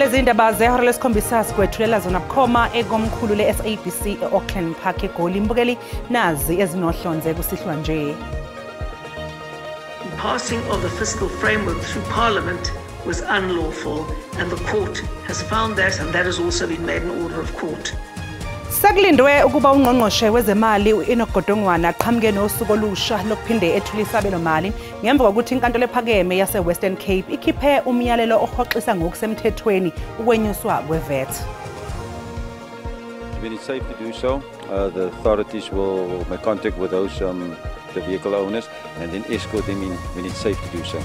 Lezi indaba zehora lesikhombisa sikwethulela zona bukhoma ekomkhulu le-SABC e-Auckland Park eGoli. Mbukeli, nazi ezinohlonze kusihlwa nje. The passing of the fiscal framework through Parliament was unlawful, and the court has found that, and that has also been made an order of court. Sekulindwe ukuba ungqongqoshe wezemali u-Enoch Godongwana aqhamuke nosuku olusha lokuphinde ethule isabelomali ngemva kokuthi inkantolo ephakeme yase-Western Cape ikhiphe umyalelo ohoxisa ngokusemthethweni ukwenyuswa kwe-VAT. When it's safe to do so, the authorities will make contact with those the vehicle owners and then escort them in when it's safe to do so.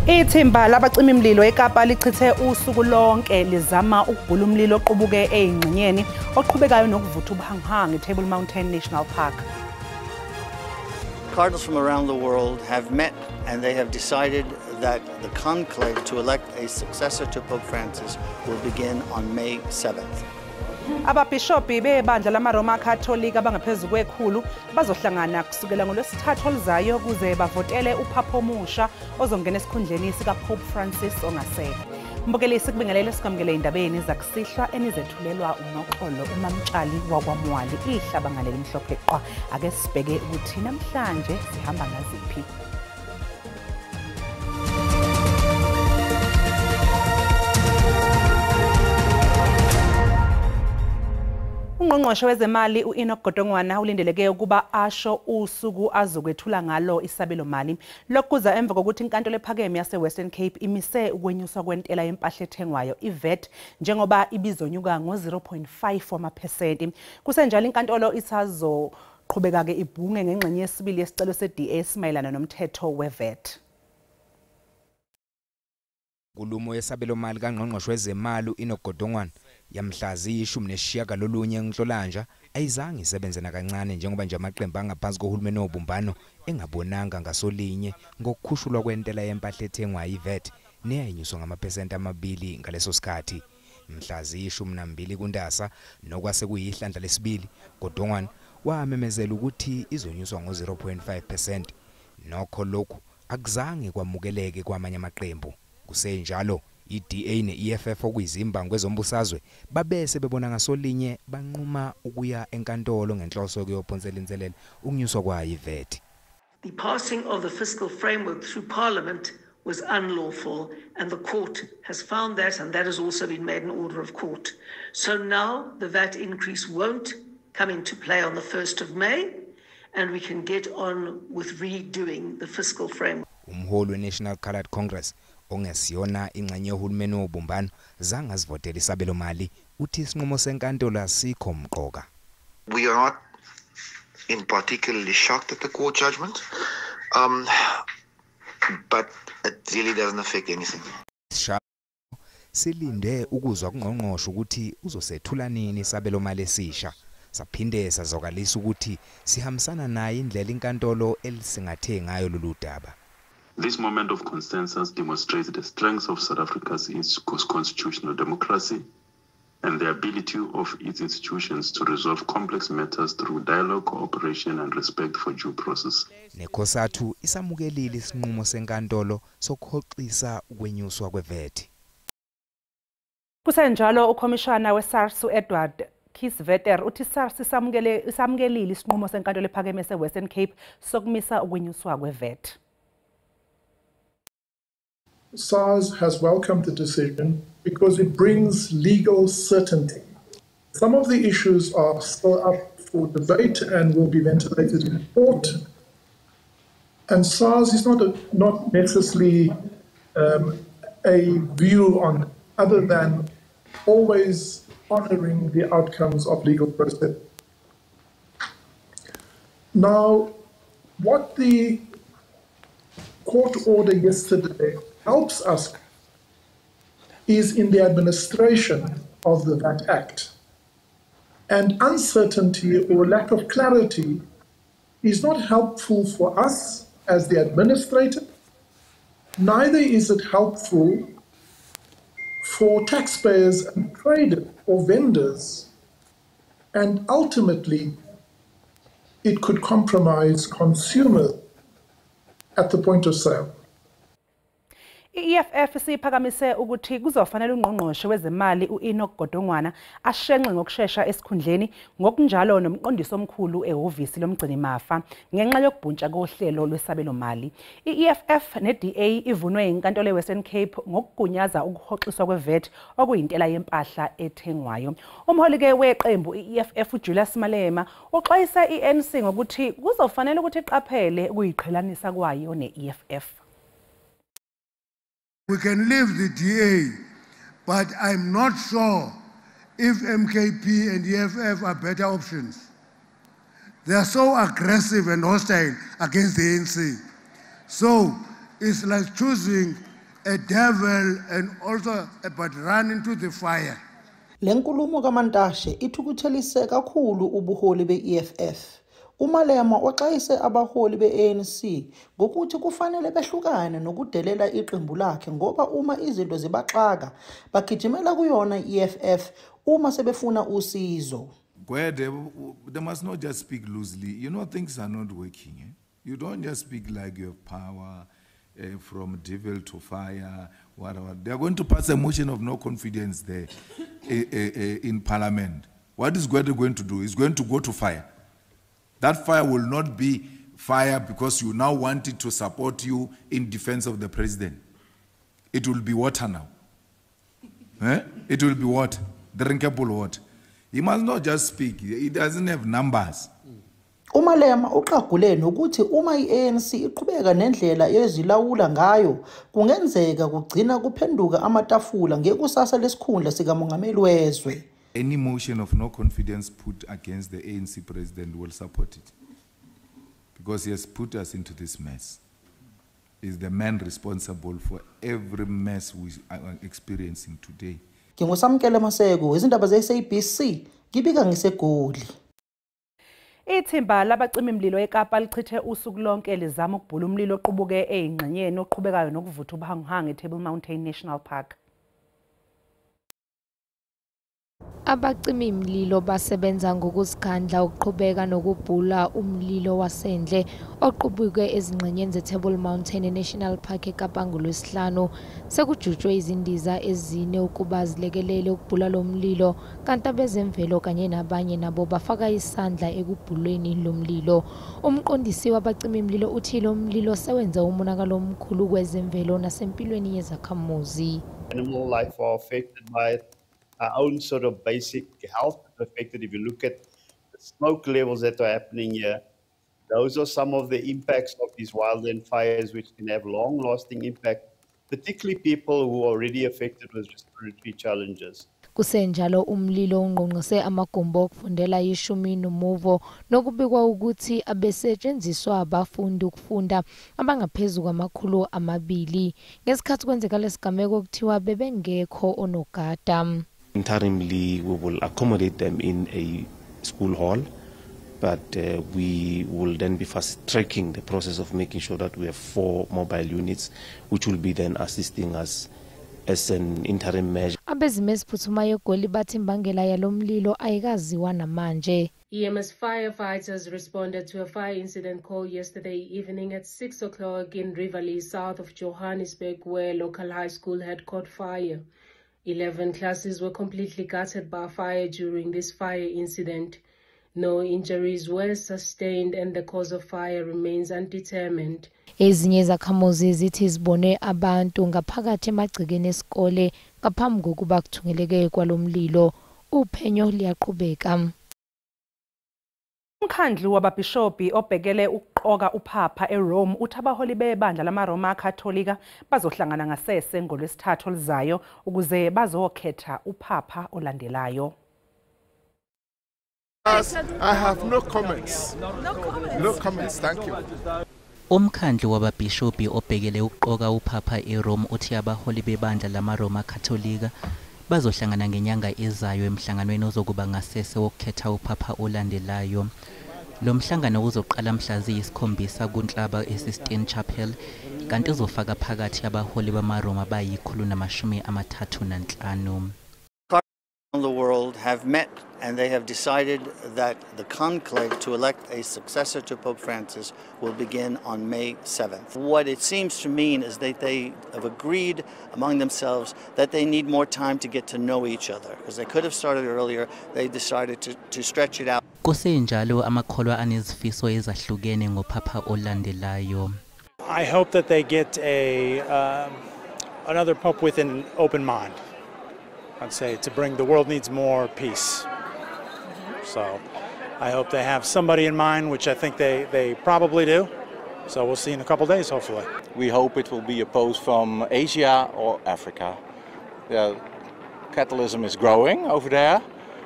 Ithimba labacima imililo eKapa lichithe usuku lonke lizama ukubhula umlilo oqubuke eyingxenyeni oqhubekayo nokuvutha ubuhanguhangu eTable Mountain National Park. Cardinals from around the world have met and they have decided that the conclave to elect a successor to Pope Francis will begin on May 7th. Ababhishobhi bebandla lamaRoma Katolika abangaphezu kwekhulu bazohlangana kusukela ngolwesithathu oluzayo ukuze bavotele uPapa omusha ozongena esikhundleni sikaPope Francis ongasekho. Mbukeli, sikubingelele sikwamukele indabeni zakusihlwa enizethulelwa uNoxolo uMamtshali wakwaMwali ihlaba ngaleli mhlophe qwa. Ake sibheke ukuthi namhlanje sihamba ngaziphi. Ungqongqoshe wezemali u-Enoch Godongwana ulindeleke ukuba asho usuku azokwethula ngalo isabelomali. Lokhu kuza emva kokuthi inkantolo ephakeme yase-Western Cape imise ukwenyuswa kwentela yempahla ethengwayo i-VAT njengoba ibizonyuka ngo-0.5%. Kusenjalo inkantolo isazoqhubeka-ke ibhunge ngengxenye yesibili yesicelo se-DA mayelana nomthetho we-VAT. Inkulumo yesabelomali kaNgqongqoshe wezemali u-Enoch Godongwana yamhla ziyi-19 Nhlolanja ayizange isebenze nakancane njengoba nje amaqembu angaphansi kohulumeni wobumbano engabonanga ngasolinye ngokukhushulwa kwentela yempahla ethengwayo i-VAT neyayinyuswa ngama-2% ngaleso sikhathi. Mhla ziyi-12 kuNdasa nokwase kuyihlandla lesibili, Godongwana wamemezela ukuthi izonyuswa ngo-0.5%. Nokho lokhu akuzange kwamukeleke kwamanye amaqembu. Kusenjalo i-DA ne-EFF okuyizimbangi kwezombusazwe babese bebona ngasolinye banquma ukuya enkantolo ngenhloso yokuyophonsela inselelo ukunyuswa kwayo i-VAT. The passing of the fiscal framework through Parliament was unlawful, and the court has found that, and that has also been made an order of court. So now the VAT increase won't come into play on the 1st of May, and we can get on with redoing the fiscal framework. Umholi we-National Coloured Congress ongesiyona ingxenye yohulumeni wobumbano zange azivotele isabelomali uthi isinqumo senkantolo asikho mqoka. We are not in particularly shocked at the court judgment, but it really doesn't affect anything. Silinde ukuzwa kungqongqoshe ukuthi uzosethula nini isabelomali esisha. Saphinde sazokalisa ukuthi sihambisana naye indlela inkantolo elisingathe ngayo lolu daba. This moment of consensus demonstrates the strength of South Africa's constitutional democracy and the ability of its institutions to resolve complex matters through dialogue, cooperation, and respect for due process. NeCOSATU isamukelile isinqumo senkantolo sokuhoxisa ukwenyuswa kwe-VAT. Kusenjalo ukhomishana we-SARS u-Edward Kieswetter uthi SARS isamukelile isinqumo senkantolo ephakeme se-Western Cape sokumisa ukwenyuswa kwe-VAT. SARS has welcomed the decision because it brings legal certainty. Some of the issues are still up for debate and will be ventilated in court. And SARS is not necessarily a view on other than always honoring the outcomes of legal process. Now, what the court order yesterday helps us is in the administration of the VAT Act. And uncertainty or lack of clarity is not helpful for us as the administrator, neither is it helpful for taxpayers and traders or vendors, and ultimately it could compromise consumers at the point of sale. I-EFF isiphakamise ukuthi kuzofanele ungqongqoshe wezemali u-Enoch Godongwana ashenxe ngokushesha esikhundleni, ngokunjalo nomqondisi omkhulu ehhovisi lomgcinimafa ngenxa yokubhuntsha kohlelo lwesabelomali. I-EFF ne-DA ivunwe inkantolo e-Western Cape ngokugunyaza ukuhoxiswa kwe-VAT okuyintela yempahla ethengwayo. Umholi-ke weqembu i-EFF uJulius Malema uxwayisa i-ANC ngokuthi kuzofanele ukuthi iqaphele ukuyiqhelanisa kwayo ne-EFF. We can leave the DA, but I'm not sure if MKP and EFF are better options. They are so aggressive and hostile against the ANC. So it's like choosing a devil and also but run into the fire. Le nkulumo kaMantashe ithukuthelise kakhulu ubuholi be-EFF. UMalema uxwayise abaholi be-ANC ngokuthi kufanele behlukane nokudelela iqembu lakhe ngoba uma izinto zibaxaka bagijimela kuyona i-EFF uma sebefuna usizo. Gwede, they must not just speak loosely. You know, things are not working. Eh? You don't just speak like you have power, from devil to fire, whatever. They are going to pass a motion of no confidence there in parliament. What is Gwede going to do? He's going to go to fire. That fire will not be fire because you now want it to support you in defense of the president. It will be water now. Eh? It will be water, drinkable water. He must not just speak. He doesn't have numbers. UMalema uqagule nokuthi uma i-ANC iqhubeka nendlela ezilawula ngayo kungenzeka kugcina kuphenduka amatafula ngekusasa lesikhundla sikamongameli wezwe. Any motion of no confidence put against the ANC president will support it, because he has put us into this mess. He's the man responsible for every mess we are experiencing today. NginguSamkele Maseko, izindaba ze-SABC, ngibika ngiseGoli. Ithimba labacima imililo eKapa lichithe usuku lonke lizama ukubhula umlilo oqubuke eyingxenyeni oqhubekayo nokuvutha ubuhanguhangu eTable Mountain National Park. Abacimi mlilo basebenza ngokuzikhandla ukuqhubeka nokubhula umlilo wasendle oqubuke ezingxenyeni zeTable Mountain National Park eKapa ngoLwesihlanu. Sekujutshwe izindiza ezine ukuba zilekelele ukubhula lo mlilo, kanti abezemvelo kanye nabanye nabo bafaka isandla ekubhulweni lo mlilo. Umqondisi wabacimi mlilo uthi lo mlilo sewenze umonakalo omkhulu kwezemvelo nasempilweni yezakhamuzi. Animal life are affected by it. Our own sort of basic health affected. If you look at the smoke levels that are happening here, those are some of the impacts of these wildland fires, which can have long-lasting impact, particularly people who are already affected with respiratory challenges. Kusenjalo umlilo ungqongqise amagumbi okufundela ishumi nomuvo nokubikwa ukuthi abesetshenziswa abafundi ukufunda abangaphezu kwama-200. Ngesikhathi kwenzeka lesigameko kuthiwa bebengekho onogada. Interimly, we will accommodate them in a school hall, but we will then be fast-tracking the process of making sure that we have 4 mobile units, which will be then assisting us as an interim measure. Abezimo eziphuthumayo eGoli bathi imbangela yalomlilo ayikaziwa namanje. EMS firefighters responded to a fire incident call yesterday evening at 6 o'clock in Riverlea, south of Johannesburg, where local high school had caught fire. 11 classes were completely gutted by fire during this fire incident. No injuries were sustained and the cause of fire remains undetermined. Ezinye izakhamuzi zithi zibone abantu ngaphakathi emagcekeni esikole ngaphambi kokuba kuthungeleke kwalomlilo. Uphenyo liyaqhubeka. Umkhandlu wababhishobhi obhekele ukuqoka uPhapha eRome uthi abaholi bebandla lamaRoma Katolika bazohlangana ngasese ngolwesithathu oluzayo ukuze bazokhetha uPhapha olandelayo. I have no comments. No comments, thank you. Umkhandlu wababhishobhi obhekele ukuqoka uPhapha eRome uthi abaholi bebandla lamaRoma Katolika bazohlangana ngenyanga ezayo emhlanganweni ozokuba ngasese wokukhetha uPhapha olandelayo. Lo mhlangano uzoqala mhla ziyi-7 kuNhlaba eSistine Chapel, kanti uzofaka phakathi abaholi bamaRoma bayi-135. The world have met and they have decided that the conclave to elect a successor to Pope Francis will begin on May 7th. What it seems to mean is that they have agreed among themselves that they need more time to get to know each other, because they could have started earlier. They decided to stretch it out. Kusenjalo amakholwa anezifiso ezahlukene ngoPapa olandelayo. I hope that they get another pope with an open mind. I'd say to bring the world needs more peace. So I hope they have somebody in mind, which I think they probably do. So we'll see in a couple days, hopefully. We hope it will be a pope from Asia or Africa. Yeah, Catholicism is growing over there,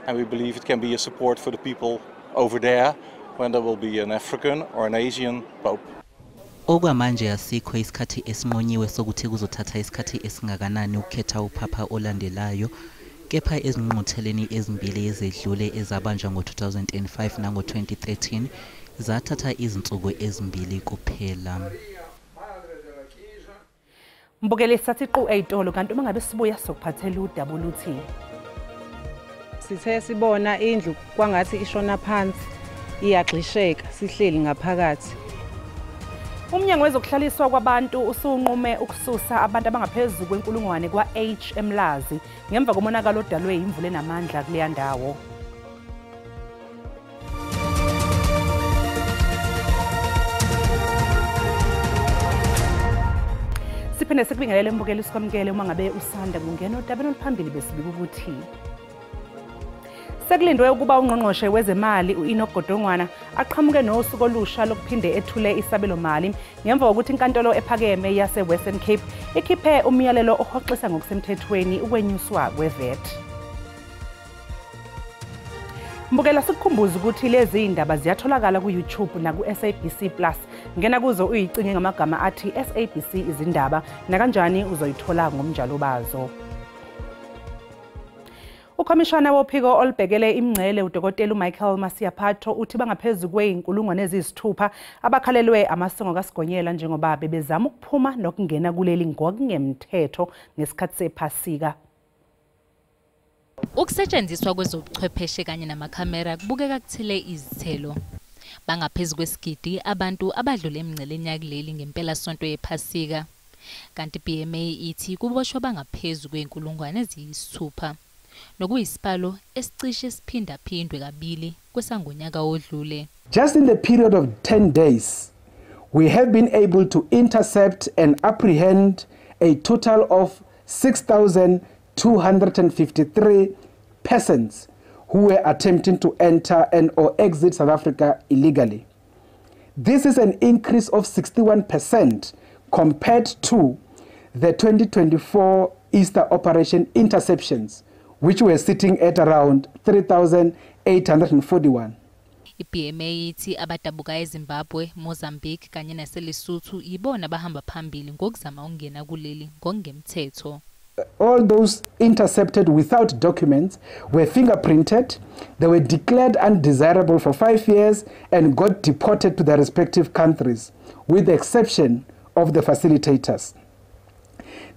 and we believe it can be a support for the people over there when there will be an African or an Asian pope. Okwamanje asikho isikhathi esinqonyiwe sokuthi kuzothatha isikhathi esingakanani ukukhetha uPapa olandelayo, kepha ezingqungqutheleni ezimbili ezedlule ezabanjwa ngo-2005 nango-2013 zathatha izinsuku ezimbili kuphela. Mbukeli, sathi qu ey'tolo, kanti uma ngabe sibuya sokuphathela udaba oluthi sithe sibona indlu kwangathi ishona phansi iyagxisheka sihleli ngaphakathi. Umnyango wezokuhlaliswa kwabantu usunqume ukususa abantu abangaphezu kwenkulungwane kwa-H eMlazi ngemva komonakalo odalwe imvula enamandla kuleya ndawo. Siphinde sikubingelele mbukeli, sikwamukele uma ngabe usanda kungena odabeni oluphambili besibika ukuthi sekulindwe ukuba ungqongqoshe wezemali u-Enoch Godongwana aqhamuke nosuku olusha lokuphinde ethule isabelomali ngemva kokuthi inkantolo ephakeme yase-Western Cape ikhiphe umyalelo ohoxisa ngokusemthethweni ukwenyuswa kwe-VAT. Mbukela, sikukhumbuze ukuthi lezi indaba ziyatholakala ku-YouTube naku-SABC Plus. Ngena kuzo uyicinge ngamagama athi SABC izindaba, nakanjani uzoyithola ngomnjalo bazo. Ukhomishana wophiko olubhekele imingcele uDokotela uMichael Masiaphatho uthi bangaphezu kwe-6,000 abakhalelwe amasongo kaSigonyela njengoba bebezama ukuphuma nokungena kuleli ngokungemthetho ngesikhathi sephasika. Ukusetshenziswa kwezobuchwepheshe kanye namakhamera kubukeka kuthele izithelo. Bangaphezu kwesigidi abantu abadlule emngceleni yakuleli ngempelasonto yephasika. Kanti BMA ithi kuboshwa bangaphezu kwe-6,000. Nokuyisibalo esicishe siphindaphindwe kabili kwesangonyaka odlule. Just in the period of 10 days, we have been able to intercept and apprehend a total of 6,253 persons who were attempting to enter and or exit South Africa illegally. This is an increase of 61% compared to the 2024 Easter operation interceptions, which were sitting at around 3,841. I-BMA ithi abadabuka eZimbabwe, Mozambique kanye naseLesotho yibona abahamba phambili ngokuzama ukungena kuleli ngokungemthetho. All those intercepted without documents were fingerprinted. They were declared undesirable for 5 years and got deported to their respective countries, with the exception of the facilitators.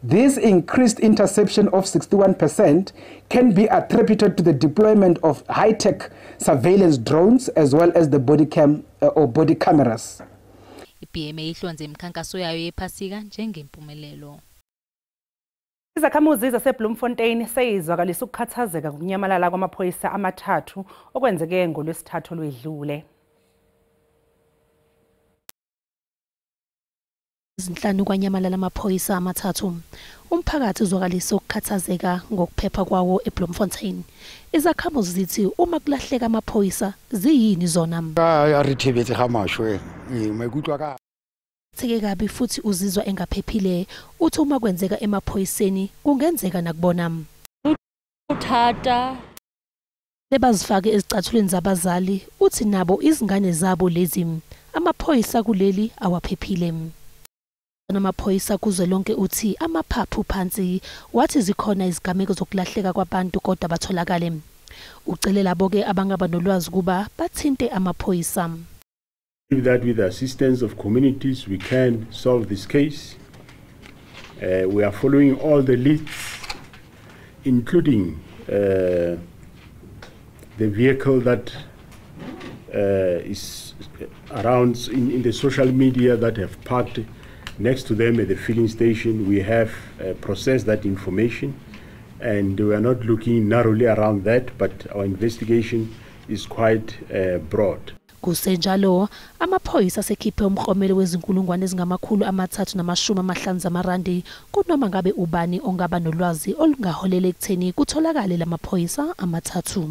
This increased interception of 61% can be attributed to the deployment of high-tech surveillance drones as well as the body cam or body cameras. I-BMA ihlonze imikhankaso yayo yephasika njengempumelelo. Izakhamuzi zaseBloemfontein seyizwakalisa ukukhathazeka ngokunyamalala kwamaphoyisa amathathu okwenzeke ngolwesithathu olwedlule. Izinhlanu kwanyamalala amaphoyisa amathathu. Umphakathi uzwakalisa ukukhathazeka ngokuphepha kwawo eBloemfontein. Izakhamuzi zithi uma kulahleka amaphoyisa ziyini zona? Theke kabi futhi uzizwa engaphephile, uthi uma kwenzeka emaphoyiseni kungenzeka nakubona. Uthata lebazifake ezicathulweni zabazali, uthi nabo izingane zabo lezi amaphoyisa kuleli awaphephile. Amaphoyisa kuzwelonke uthi amaphaphu phansi, wathi zikhona izigameko zokulahleka kwabantu kodwa batholakale. Ucele labo ke abangaba nolwazi kuba bathinte amaphoyisa. That with the assistance of communities we can solve this case. We are following all the leads, including The vehicle that is around in the social media that have parked next to them at the filling station, we have processed that information, and we are not looking narrowly around that, but our investigation is quite broad. Kusenjalo, amaphoyisa asekhiphe umklomelo wezinkulungwane ezingama-350 zamarandi kunoma ngabe ubani ongaba nolwazi olungaholela ekutheni kutholakale lamaphoyisa amathathu.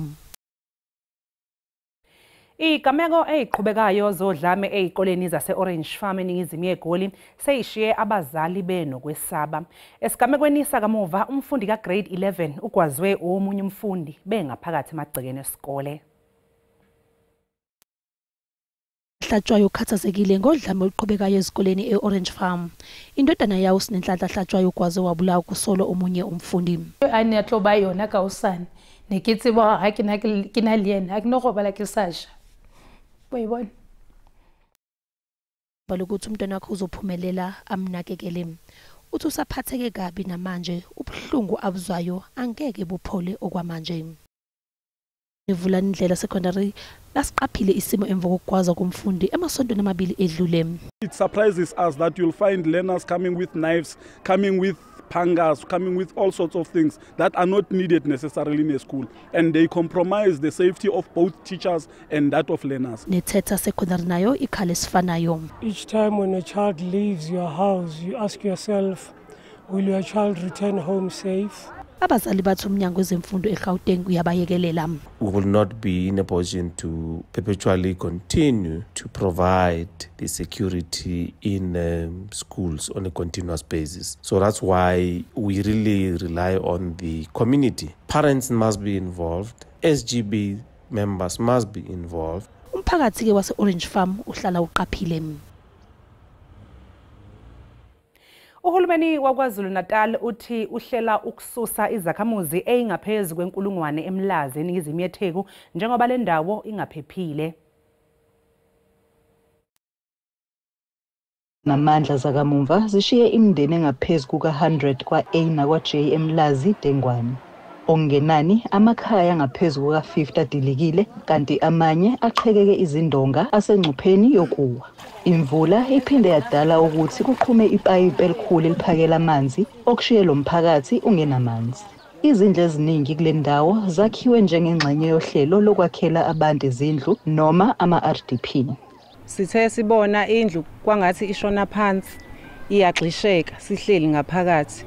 Igameko eziqhubekayo zodlame ezikoleni zase-Orange Farm eningizimu yeGoli seyishiye abazali benokwesaba. Esigamekweni sakamuva umfundi ka-grade 11 ugwazwe omunye umfundi bengaphakathi emagcekeni esikole. Hlatshwayo ukhathazekile ngodlame oluqhubekayo ezikoleni e-Orange Farm. Indodana yawo Sinenhlanhla Hlatshwayo ugwaze wabulawa kusolwa omunye umfundi. A ne a tlo ba yona ka hosane. Ne ke tseba ha ke na ke na le yena, ha ke no robala ke sa ja. Uyibona. Balokuthi umntwana wakhe uzophumelela amnakekele. Uthi usaphatheke kabi namanje, ubuhlungu abuzwayo angeke buphole okwamanje. Ivulani Ndlela Secondary lasiqaphile isimo emva kokugwaza komfundi emasontweni amabili edlule. It surprises us that you'll find learners coming with knives, coming with pangas, coming with all sorts of things that are not needed necessarily in a school, and they compromise the safety of both teachers and that of learners. Nethetha Secondary nayo ikhale esifanayo. Each time when a child leaves your house, you ask yourself, will your child return home safe? Abazali bathi umnyango wezemfundo eGauteng uyabayekelela. We will not be in a position to perpetually continue to provide the security in schools on a continuous basis. So that's why we really rely on the community. Parents must be involved, SGB members must be involved. Umphakathi ke wase Orange Farm uhlala uqaphile. Uhulumeni waKwaZulu Natal uthi uhlela ukususa izakhamuzi ezingaphezu kwenkulungwane eMlazi eningizimu yeTheku njengoba le ndawo ingaphephile. Namandla zakamumva zishiye imindeni engaphezu kuka-100 kwa-A nakwa-J eMlazi Dengwane. Okungenani amakhaya angaphezu kuka-50 adilikile kanti amanye aqhekeke izindonga asengcupheni yokuwa. Imvula iphinde yadala ukuthi kuqhume ipayipi elikhulu eliphakela amanzi okushiye lo mphakathi ungenamanzi. Izindlu eziningi kule ndawo zakhiwe njengengxenye yohlelo lokwakhela abantu izindlu noma ama-RDP. Sithe sibona indlu kwangathi ishona phansi iyagxisheka sihleli ngaphakathi.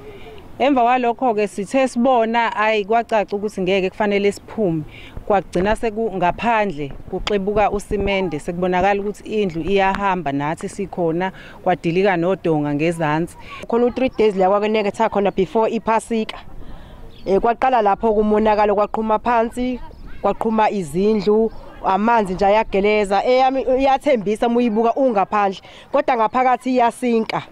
Emva kwalokho ke sithe sibona ayi kwacaca ukuthi ngeke kufanele siphume, kwagcina sekungaphandle kuxebuka usimende sekubonakala ukuthi indlu iyahamba nathi sikhona, kwadilika nodonga ngezansi. Khona u3 days la kwakuneketha khona before iphasika. Kwaqala lapho kumonakalo kwaqhuma phansi, kwaqhuma izindlu, amanzi nje ayageleza. Eyami iyathembisa uma uyibuka ungaphandle kodwa ngaphakathi iyasinka.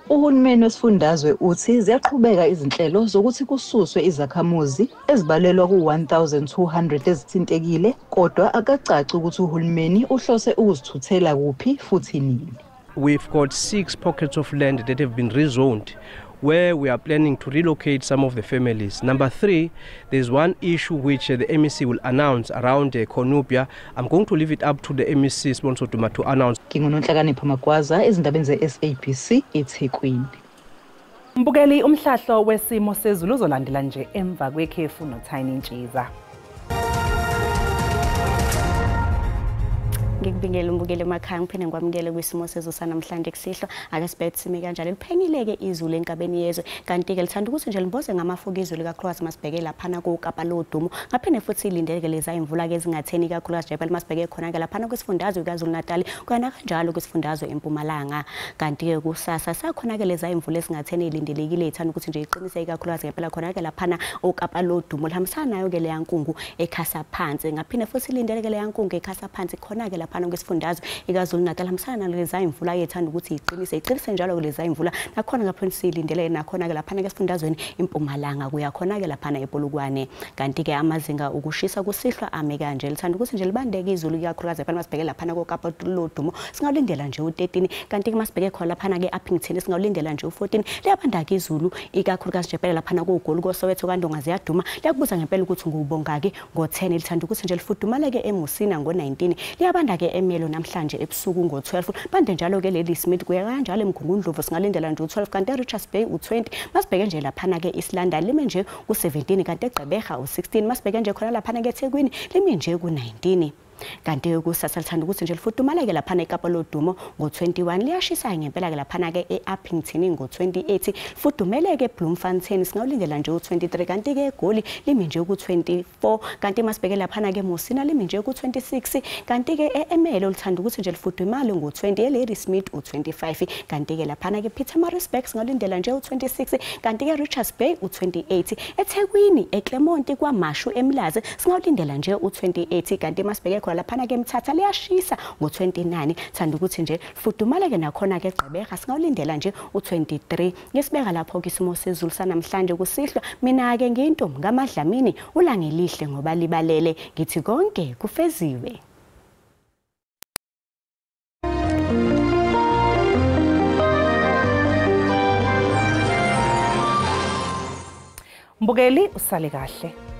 Uhulumeni wesifundazwe uthi ziyaqhubeka izinhlelo zokuthi kususwe izakhamuzi ezibalelwa ku-1200 ezithintekile, kodwa akacaci ukuthi uhulumeni uhlose ukuzithuthela kuphi futhi nini. We've got 6 pockets of land that have been rezoned where we are planning to relocate some of the families. Number 3, there's one issue which the MEC will announce around Cornubia. I'm going to leave it up to the MEC sponsor to announce. Ngingunonhlakanipho Magwaza ezindabeni ze-SABC eThekwini. Mbukeli, umhlahlo wesimo sezulu uzolandela nje emva kwekhefu noTiny Ntshiza. Ngikubingele umbukele emakhaya ngiphinde ngikwamukele kwisimo sezulu sanamhlanje kusihlwa. Ake sibheke sime kanjalo liphengileke izulu enkabeni yezwe, kanti-ke lithanda ukuthi nje limboze ngamafuku izulu kakhulukazi masibheke laphana kuKapa lodumo. Ngaphinde futhi ilindeleke leza imvula-ke ezingatheni kakhulukazi nje phela masibheke khona-ke laphana kwisifundazwe KwaZulu Natal kuyana kanjalo kwisifundazwe eMpumalanga. Kanti-ke kusasa sakhona-ke leza imvula ezingatheni ilindelekile ithanda ukuthi nje iqinise kakhulukazi ngempela khona-ke laphana oKapa lodumo lihambisana nayo-ke leya nkungu ekhasa phansi. Ngaphinde futhi ilindeleke leya nkungu ekhasa phansi khona-ke laphana kwesifundazwe iKwaZulu Natal. Hambisana naleza imvula yethanda ukuthi iqinise iqinise njalo kuleza imvula nakhona ngapha silindele nakhona ke laphana kwesifundazweni impumalanga kuya khona ke laphana ePolokwane. Kanti ke amazinga ukushisa kusihlwa ame kanje lithanda ukuthi nje libandeke izulu ikakhulukazi laphana masibheke laphana koKapa lodumo singawulindela nje u13, kanti ke masibheke khona laphana ke Upington singawulindela nje u14. Liyabandaka izulu ikakhulukazi nje phela laphana koGoli koSoweto kaNdonga ziyaduma. Liyakubuza ngempela ukuthi ngubongaki ngo10, lithanda ukuthi nje lifudumaleke eMusina ngo19, liyabanda ke eMelo namhlanje ebusuku ngo12, bande njalo ke leli Smith kuya kanjalo eMgungundlovu singalindela nje u12, kanti eRichards Bay u20. Masibheke nje laphana ke Islanda lime nje ku17, kanti eGqeberha u16. Masibheke nje khona laphana ke eThekwini lime nje ku19. Kanti kusasa lithanda ukuthi nje lifudumaleke laphana eKapa lodumo ngo21, liyashisa ngempela ke laphana ke eUppington ngo28, lifudumeleke eBloemfontein singawulindela nje u23, kanti ke eGoli limi nje ku24, kanti masibheke laphana ke Musina limi nje ku26, kanti ke eMelo lithanda ukuthi nje lifudumale ngo20, eLadysmith u25, kanti ke laphana ke Pietermaritzburg singawulindela nje u26, kanti ke Richards Bay u28, eThekwini eClermont kwaMashu eMlazi singawulindela nje u28, kanti masibheke laphana ke Mthatha liyashisa ngo29, thanda ukuthi nje fudumaleke nakhona ke Gqeberha singawulindela nje u23. Ngesibeka lapho ke isimo sezulu sanamhlanje kusihlwa. Mina ke ngiyintombi kaMadlamini, ulangelihle ngoba libalele, ngithi konke kufeziwe. Mbukeli usale kahle.